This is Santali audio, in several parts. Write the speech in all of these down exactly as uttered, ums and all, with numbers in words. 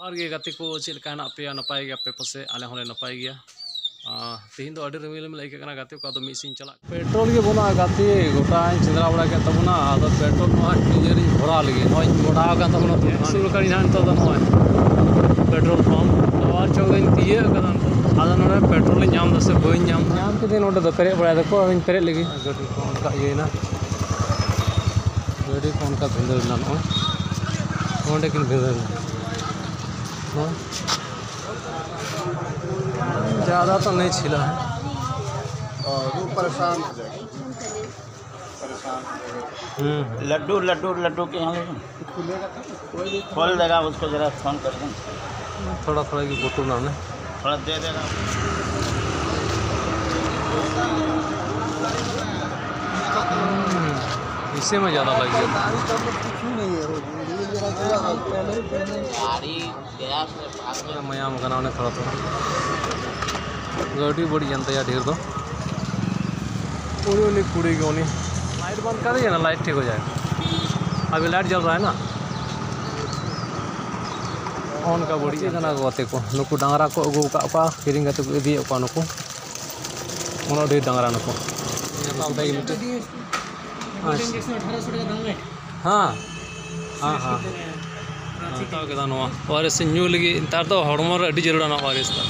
ᱡᱚᱦᱟᱨ ᱜᱮ ᱜᱟᱛᱮ ᱠᱚ, ᱪᱮᱫ ᱞᱮᱠᱟ ᱦᱮᱱᱟᱜ ᱯᱮᱭᱟ? ᱱᱟᱯᱟᱭ ᱜᱮᱭᱟᱯᱮ ᱯᱟᱥᱮ? ᱟᱞᱮ ᱦᱚᱸᱞᱮ ᱱᱟᱯᱟᱭ ᱜᱮᱭᱟ᱾ ᱟᱨ ᱛᱮᱦᱮᱧ ᱫᱚ ᱟᱹᱰᱤ ᱨᱤᱢᱤᱞ ᱨᱤᱢᱤᱞ ᱟᱹᱭᱠᱟᱹᱜ ᱠᱟᱱᱟ ᱜᱟᱛᱮ ᱠᱚ, ᱟᱫᱚ ᱢᱤᱫ ᱥᱮᱫ ᱤᱧ ᱪᱟᱞᱟᱜ᱾ ᱯᱮᱴᱨᱳᱞ ᱜᱮ ᱵᱟᱹᱱᱩᱜᱼᱟ ᱜᱟᱛᱮ, ᱜᱚᱴᱟᱧ ᱥᱮᱸᱫᱽᱨᱟ ᱵᱟᱲᱟ ᱠᱮᱫ ᱛᱟᱵᱚᱱᱟ, ᱟᱫᱚ ᱯᱮᱴᱨᱳᱞ ᱱᱚᱣᱟ ᱰᱤᱡᱮᱞ ᱤᱧ ᱵᱷᱚᱨᱟᱣ ᱞᱮᱜᱮ᱾ ᱱᱚᱜᱼᱚᱭ ᱤᱧ ᱢᱚᱰᱟᱣ ᱟᱠᱟᱱ ᱛᱟᱵᱚᱱᱟ, ᱥᱩᱨ ᱠᱟᱱ ᱱᱟᱦᱟᱜ ᱱᱤᱛᱚᱜ ᱫᱚ ᱱᱚᱜᱼᱚᱭ ᱯᱮᱴᱨᱳᱞ ᱯᱟᱢᱯ ᱟᱵᱟᱨ ᱪᱚᱝ ᱤᱧ ᱛᱤᱭᱟᱹᱜ ᱠᱟᱫᱟ ᱱᱤᱛᱚᱜ᱾ ᱟᱫᱚ ᱱᱚᱰᱮ ᱯᱮᱴᱨᱳᱞ ᱤᱧ ᱧᱟᱢ ᱫᱟ ᱥᱮ ᱵᱟᱹᱧ ᱧᱟᱢ ᱫᱟ? ᱧᱟᱢ ᱠᱮᱫᱟᱹᱧ, ᱱᱚᱰᱮ ᱫᱚ ᱯᱮᱨᱮᱡ ᱵᱟᱲᱟᱭ ᱫᱟᱠᱚ, ᱟᱫᱚᱧ ᱯᱮᱨᱮᱡ ᱞᱮᱜᱮ᱾ ᱜᱟᱹᱰᱤ ᱠᱚ ᱚᱱᱠᱟ ᱤᱭᱟᱹᱭᱮᱱᱟ, ᱜᱟᱹᱰᱤ ᱠᱚ ᱚᱱᱠᱟ ᱵᱷᱤᱸᱫᱟᱹᱲ ᱮᱱᱟ, ᱱᱚᱜᱼᱚᱭ ᱱᱚᱸᱰᱮ ᱠᱤᱱ ᱵᱷᱤᱸᱫᱟᱹᱲ ᱮᱱᱟ᱾ ᱦᱮᱸ? ज़्यादा तो नहीं छिला है। और वो परेशान हो जाएगा। परेशान हो जाएगा। हम्म। लड्डू, लड्डू, लड्डू के यहाँ लेकिन खुलेगा तब, कोई भी खोल देगा, उसको जरा फोन कर दें। थोड़ा थोड़ा की फोटो ना। थोड़ा दे देगा। हम्म, इसे में ज़्यादा लग गया। गाड़ी का तो कुछ नहीं है, वो धीरे धीरे चला, पहले ही, पहले ही। गाड़ी गैस में भाग गया। ᱢᱟᱭᱟᱢ ᱠᱟᱱᱟ ᱚᱱᱮ ᱛᱷᱚᱲᱟ ᱛᱷᱚᱲᱟ᱾ ᱜᱟᱹᱰᱤ ᱵᱟᱹᱲᱤᱡ ᱮᱱ ᱛᱟᱭᱟ ᱰᱷᱮᱨ ᱫᱚ᱾ ᱩᱱᱤ, ᱩᱱᱤ ᱠᱩᱲᱤ ᱜᱮ ᱩᱱᱤ᱾ लाइट बंद कर दीजिए ना, लाइट ठीक हो जाएगा। अभी लाइट जल रहा है ना। ᱚᱱᱠᱟ ᱵᱟᱹᱲᱤᱡ ᱮᱱ ᱠᱟᱱᱟ ᱛᱟᱭᱟ᱾ ᱜᱟᱛᱮ ᱠᱚ, ᱱᱩᱠᱩ ᱰᱟᱝᱨᱟ ᱠᱚ ᱟᱹᱜᱩ ᱟᱠᱟᱫ ᱠᱚᱣᱟ, ᱠᱤᱨᱤᱧ ᱠᱟᱛᱮ ᱠᱚ ᱤᱫᱤᱭᱮᱫ ᱠᱚᱣᱟ ᱱᱩᱠᱩ᱾ ᱩᱱᱟᱹᱜ ᱰᱷᱮᱨ ᱰᱟᱝᱨᱟ ᱱᱩᱠᱩ᱾ ᱦᱟᱛᱟᱣ ᱠᱟᱛᱮ ᱜᱮ ᱢᱤᱫᱴᱮᱡ᱾ ᱟᱪᱪᱷᱟ᱾ ᱦᱮᱸ᱾ ᱦᱮᱸ, ᱦᱮᱸ, ᱦᱮᱸ᱾ ᱦᱟᱛᱟᱣ ᱠᱮᱫᱟ ᱱᱚᱣᱟ᱾ ᱳ ᱟᱨ ᱮᱥ ᱧᱩ ᱞᱟᱹᱜᱤᱫ ᱱᱮᱛᱟᱨ ᱫᱚ ᱦᱚᱲᱢᱚ ᱨᱮ ᱟᱹᱰᱤ ᱡᱟᱹᱨᱩᱲᱟ ᱱᱚᱣᱟ ᱳ ᱟᱨ ᱮᱥ ᱫᱚ᱾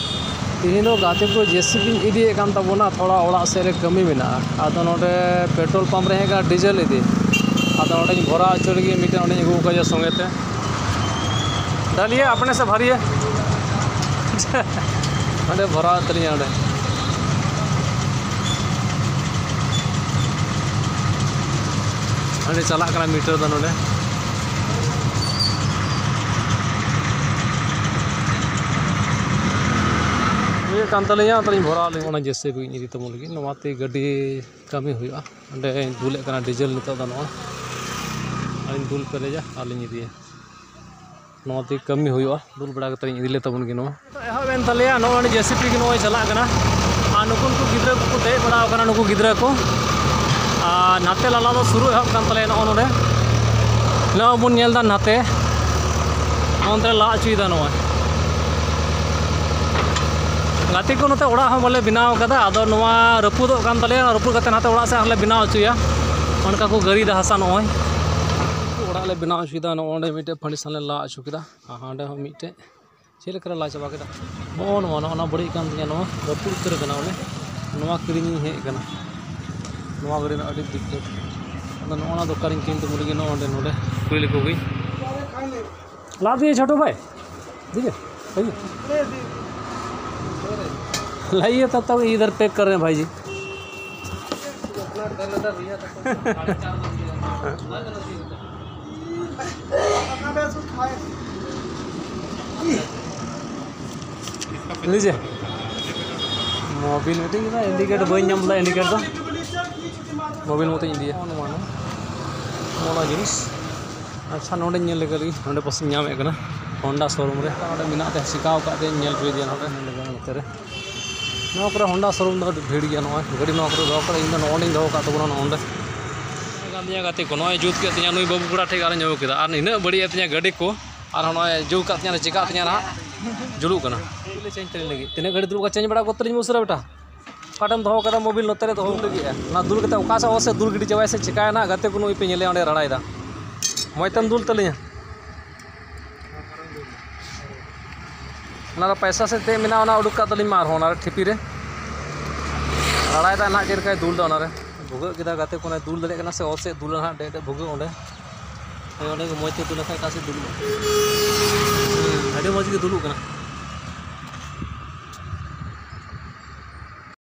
ᱛᱮᱦᱮᱧ ᱫᱚ ᱜᱟᱛᱮ ᱠᱚ ᱡᱮ ᱥᱤ ᱵᱤᱧ ᱤᱫᱤᱭᱮᱫ ᱠᱟᱱ ᱛᱟᱵᱚᱱᱟ, ᱛᱷᱚᱲᱟ ᱚᱲᱟᱜ ᱥᱮᱫ ᱨᱮ ᱠᱟᱹᱢᱤ ᱢᱮᱱᱟᱜᱼᱟ᱾ ᱟᱫᱚ ᱱᱚᱰᱮ ᱯᱮᱴᱨᱳᱞ ᱯᱟᱢᱯ ᱨᱮ ᱦᱮᱡ ᱠᱟᱱᱟ ᱰᱤᱡᱮᱞ ᱤᱫᱤ᱾ ᱟᱫᱚ ᱱᱚᱰᱮᱧ ᱵᱷᱚᱨᱟᱣ ᱦᱚᱪᱚ ᱞᱟᱹᱜᱤᱫ, ᱢᱤᱫᱴᱮᱱ ᱚᱸᱰᱮᱧ ᱟᱹᱜᱩ ᱠᱟᱫᱮᱭᱟ ᱥᱚᱸᱜᱮ ᱛᱮ᱾ ᱰᱟᱞᱤᱭᱟ ᱟᱯᱱᱮ ᱥᱮ ᱵᱷᱟᱨᱤᱭᱟ᱾ ᱚᱸᱰᱮ ᱵᱷᱚᱨᱟᱣ ᱮᱫ ᱛᱟᱹᱞᱤᱧᱟ ᱚᱸᱰᱮ᱾ ᱚᱸᱰᱮ ᱪᱟᱞᱟᱜ ᱠᱟᱱᱟ ᱢᱤᱴᱟᱨ ᱫᱚ ᱱᱚᱰᱮ᱾ ᱦᱩᱭᱩᱜ ᱠᱟᱱ ᱛᱟᱹᱞᱤᱧᱟ, ᱛᱟᱹᱞᱤᱧ ᱵᱷᱚᱨᱟᱣ ᱞᱤᱧ ᱚᱱᱟ ᱡᱮ ᱥᱤ ᱵᱤ ᱤᱫᱤ ᱛᱟᱵᱚᱱ ᱞᱟᱹᱜᱤᱫ᱾ ᱱᱚᱣᱟᱛᱮ ᱜᱟᱹᱰᱤ ᱠᱟᱹᱢᱤ ᱦᱩᱭᱩᱜᱼᱟ᱾ ᱚᱸᱰᱮᱧ ᱫᱩᱞᱮᱫ ᱠᱟᱱᱟ ᱰᱤᱡᱮᱞ ᱱᱤᱛᱚᱜ ᱫᱚ ᱱᱚᱣᱟ᱾ ᱟᱨᱤᱧ ᱫᱩᱞ ᱯᱮᱨᱮᱡᱟ ᱟᱨᱞᱤᱧ ᱤᱫᱤᱭᱟ᱾ ᱱᱚᱣᱟ ᱛᱮ ᱠᱟᱹᱢᱤ ᱦᱩᱭᱩᱜᱼᱟ᱾ ᱫᱩᱞ ᱵᱟᱲᱟ ᱠᱟᱛᱮ ᱤᱧ ᱤᱫᱤ ᱞᱮ ᱛᱟᱵᱚᱱ ᱜᱮ ᱱᱚᱣᱟ᱾ ᱮᱦᱚᱵ ᱮᱱ ᱛᱟᱞᱮᱭᱟ, ᱱᱚᱜᱼᱚᱭ ᱡᱮ ᱥᱤ ᱵᱤ ᱜᱮ ᱱᱚᱜᱼᱚᱭ ᱪᱟᱞᱟᱜ ᱠᱟᱱᱟ᱾ ᱟᱨ ᱱᱩᱠᱩ, ᱱᱩᱠᱩ ᱜᱤᱫᱽᱨᱟᱹ ᱠᱚᱠᱚ ᱫᱮᱡ ᱵᱟᱲᱟ ᱟᱠᱟᱱᱟ, ᱱᱩᱠᱩ ᱜᱤᱫᱽᱨᱟᱹ ᱠᱚ᱾ ᱟᱨ ᱱᱟᱛᱮ ᱞᱟᱞᱟ ᱫᱚ ᱥᱩᱨᱩ ᱮᱦᱚᱵ ᱠᱟᱱ ᱛᱟᱞᱮᱭᱟ ᱱᱚᱜᱼᱚ ᱱᱚᱰᱮ᱾ ᱱᱚᱜᱼᱚᱭ ᱵᱚᱱ ᱧᱮᱞ ᱮᱫᱟ ᱱᱟᱛᱮ᱾ ᱚᱱᱛᱮ ᱞᱟ ᱦᱚᱪᱚᱭᱮᱫᱟ ᱱᱚᱜᱼᱚᱭ᱾ ᱜᱟᱛᱮ ᱠᱚ, ᱱᱚᱛᱮ ᱚᱲᱟᱜ ᱦᱚᱸ ᱵᱚᱞᱮ ᱵᱮᱱᱟᱣ ᱠᱟᱫᱟ, ᱟᱫᱚ ᱱᱚᱣᱟ ᱨᱟᱹᱯᱩᱫᱚᱜ ᱠᱟᱱ ᱛᱟᱞᱮᱭᱟ, ᱨᱟᱹᱯᱩᱫ ᱠᱟᱛᱮ ᱱᱟᱛᱮ ᱚᱲᱟᱜ ᱥᱮᱫ ᱟᱨᱦᱚᱸ ᱞᱮ ᱵᱮᱱᱟᱣ ᱦᱚᱪᱚᱭᱟ᱾ ᱚᱱᱠᱟ ᱠᱚ ᱜᱟᱹᱨᱤᱭᱮᱫᱟ ᱦᱟᱥᱟ ᱱᱚᱜᱼᱚᱭ᱾ ᱚᱲᱟᱜ ᱞᱮ ᱵᱮᱱᱟᱣ ᱦᱚᱪᱚᱭᱮᱫᱟ, ᱱᱚᱜᱼᱚᱭ ᱚᱸᱰᱮ ᱢᱤᱫᱴᱮᱡ foundation ᱞᱮ ᱞᱟ ᱦᱚᱪᱚ ᱠᱮᱫᱟ, ᱟᱨ ᱦᱟᱸᱰᱮ ᱦᱚᱸ ᱢᱤᱫᱴᱮᱡ᱾ ᱪᱮᱫ ᱞᱮᱠᱟ ᱨᱮ ᱞᱟ ᱪᱟᱵᱟ ᱠᱮᱫᱟ? ᱱᱚᱜᱼᱚ ᱱᱚᱣᱟ, ᱱᱚᱜᱼᱚ ᱱᱚᱣᱟ ᱵᱟᱹᱲᱤᱡ ᱠᱟᱱ ᱛᱤᱧᱟᱹ, ᱱᱚᱣᱟ ᱨᱟᱹᱯᱩᱫ ᱩᱛᱟᱹᱨ ᱠᱟᱱᱟ ᱵᱚᱞᱮ᱾ ᱱᱚᱣᱟ ᱠᱤᱨᱤᱧᱤᱧ ᱦᱮᱡ ᱠᱟᱱᱟ, ᱱᱚᱣᱟ ᱜᱟᱹᱰᱤ ᱨᱮᱱᱟᱜ ᱟᱹᱰᱤ ᱫᱤᱠᱠᱟᱹᱛ᱾ ᱟᱫᱚ ᱱᱚᱜᱼᱚ ᱱᱚᱣᱟ ᱫᱚᱠᱟᱱ ᱨᱤᱧ ᱠᱤᱨᱤᱧ ᱛᱮ ᱱᱚᱰᱮ, ᱱᱚᱰᱮ ᱠᱩᱞᱤ ᱞᱮᱠᱚ ᱜᱮ᱾ ला दिए छोटू भाई? ठीक है, ठीक है। लाइए, तब तक इधर पैक कर रहे हैं भाई जी। लीजिए। ᱢᱳᱵᱤᱞ ᱢᱤᱫᱴᱮᱡ ᱤᱧ ᱤᱫᱤᱭᱟ, ᱤᱱᱰᱤᱠᱮᱴ ᱵᱟᱹᱧ ᱧᱟᱢ ᱞᱮᱫᱟ, ᱤᱱᱰᱤᱠᱮᱴ ᱫᱚ ᱢᱳᱵᱤᱞ ᱢᱚᱛᱚᱧ ᱤᱫᱤᱭᱟ᱾ ᱱᱚᱜᱼᱚ ᱱᱚᱣᱟ, ᱱᱚᱜᱼᱚ ᱱᱚᱣᱟ ᱡᱤᱱᱤᱥ᱾ ᱟᱪᱪᱷᱟ, ᱱᱚᱰᱮᱧ ᱧᱮᱞ ᱞᱮᱜᱮ ᱞᱟᱹᱜᱤᱫ, ᱱᱚᱰᱮ ᱯᱟᱥᱮᱧ ᱧᱟᱢᱮᱫ ᱠᱟᱱᱟ ᱦᱚᱱᱰᱟ ᱥᱳᱨᱩᱢ ᱨᱮ᱾ ᱱᱚᱰᱮ ᱢᱮᱱᱟᱜ ᱛᱮ ᱪᱤᱠᱟᱹᱣ ᱟᱠᱟᱫ ᱛᱮᱧ ᱧᱮᱞ ᱦᱚᱪᱚᱭᱮᱫᱮᱭᱟ ᱱᱚᱰᱮ, ᱧᱮᱞ ᱞᱮᱜᱮ ᱱᱚᱛᱮ ᱨᱮ᱾ ᱱᱚᱣᱟ ᱠᱚᱨᱮ ᱦᱚᱱᱰᱟ ᱥᱳᱨᱩᱢ ᱫᱚ ᱟᱹᱰᱤ ᱵᱷᱤᱲ ᱜᱮᱭᱟ᱾ ᱱᱚᱜᱼᱚᱭ ᱜᱟᱹᱰᱤ ᱱᱚᱣᱟ ᱠᱚᱨᱮ ᱫᱚᱦᱚ ᱠᱟᱜᱼᱟ, ᱤᱧ ᱫᱚ ᱱᱚᱜᱼᱚ ᱱᱚᱸᱰᱮᱧ ᱫᱚᱦᱚ ᱠᱟᱜ ᱛᱟᱵᱚᱱᱟ, ᱱᱚᱜᱼᱚ ᱱᱚᱸᱰᱮ᱾ ᱠᱟᱱ ᱛᱤᱧᱟ ᱜᱟᱛᱮ ᱠᱚ, ᱱᱚᱜᱼᱚᱭ ᱡᱩᱛ ᱠᱮᱫ ᱛᱤᱧᱟ ᱱᱩᱭ ᱵᱟᱹᱵᱩ ᱠᱚᱲᱟ ᱴᱷᱮᱡ ᱟᱨᱤᱧ ᱟᱹᱜᱩ ᱠᱮᱫᱟ, ᱟᱨ ᱱᱤᱱᱟᱹᱜ ᱵᱟᱹᱲᱤᱡ ᱮᱫ ᱛᱤᱧᱟ ᱜᱟᱹᱰᱤ ᱠᱚ, ᱟᱨ ᱱᱚᱜᱼᱚᱭ ᱡᱩᱛ ᱠᱟᱜ ᱛᱤᱧᱟ, ᱪᱤᱠᱟᱜ ᱛᱤᱧᱟ ᱱᱟᱦᱟᱜ, ᱡᱩᱞᱩᱜ ᱠᱟᱱᱟ᱾ ᱪᱮᱧᱡᱽ ᱛᱟᱹᱞᱤᱧ ᱞᱟᱹᱜᱤᱫ ᱛᱤᱱᱟᱹᱜ ᱜᱷᱟᱹᱲᱤᱡ ᱫᱩᱲᱩᱵ ᱠᱟᱜ, ᱪᱮᱧᱡᱽ ᱵᱟᱲᱟ ᱜᱚᱫ ᱛᱟᱹᱞᱤᱧ ᱢᱮ ᱩᱥᱟᱹᱨᱟ ᱵᱮᱴᱟ᱾ ᱚᱠᱟᱴᱷᱮᱢ ᱫᱚᱦᱚ ᱠᱟᱫᱟ ᱢᱳᱵᱤᱞ? ᱱᱚᱛᱮ ᱨᱮ ᱫᱚᱦᱚ ᱞᱟᱹᱜᱤᱫ ᱚᱱᱟ ᱫᱩᱞ ᱠᱟᱛᱮ ᱚᱠᱟ ᱥᱮᱫ ᱚᱛ ᱥᱮᱫ ᱫᱩᱞ ᱜᱤᱰᱤ ᱪᱟᱵᱟᱭ ᱥᱮ ᱪᱤᱠᱟᱭᱟ ᱱᱟᱦᱟᱜ, ᱜᱟᱛᱮ ᱠᱚ ᱱᱩᱭ ᱯᱮ ᱧᱮᱞᱮᱭᱟ ᱚᱸᱰᱮ ᱨᱟᱲᱟᱭᱮᱫᱟ᱾ ᱢᱚᱡᱽ ᱛᱮᱢ ᱫᱩᱞ ᱛᱟᱹᱞᱤᱧᱟ᱾ ᱚᱱᱟ ᱫᱚ ᱯᱚᱭᱥᱟ ᱥᱮᱫ ᱛᱮ ᱢᱮᱱᱟᱜᱼᱟ, ᱚᱱᱟ ᱩᱰᱩᱠ ᱠᱟᱜ ᱛᱟᱹᱞᱤᱧ ᱢᱟ ᱟᱨᱦᱚᱸ ᱚᱱᱟ ᱨᱮ ᱴᱷᱤᱯᱤ ᱨᱮ᱾ ᱨᱟᱲᱟᱭᱮᱫᱟ ᱱᱟᱦᱟᱜ ᱪᱮᱫ ᱞᱮᱠᱟᱭ ᱫᱩᱞ ᱮᱫᱟ ᱚᱱᱟ ᱨᱮ᱾ ᱵᱷᱩᱜᱟᱹᱜ ᱠᱮᱫᱟ ᱜᱟᱛᱮ ᱠᱚ, ᱚᱱᱟᱭ ᱫᱩᱞ ᱫᱟᱲᱮᱭᱟᱜ ᱠᱟᱱᱟ ᱥᱮ ᱚᱛ ᱥᱮᱫ ᱫᱩᱞᱟ ᱱᱟᱦᱟᱜ, ᱰᱮᱡ ᱰᱮᱡ ᱵᱷᱩᱜᱟᱹᱜ ᱚᱸᱰᱮ᱾ ᱦᱳᱭ, ᱚᱸᱰᱮ ᱜᱮ ᱢᱚᱡᱽ ᱛᱮ ᱫᱩᱞ ᱞᱮᱠᱷᱟᱡ ᱮᱴᱟᱜ ᱥᱮᱫ ᱫᱩᱞᱩᱜᱼᱟ᱾ ᱦᱩᱸ, ᱟᱹᱰᱤ ᱢᱚᱡᱽ ᱜᱮ ᱫᱩᱞᱩᱜ ᱠᱟᱱᱟ᱾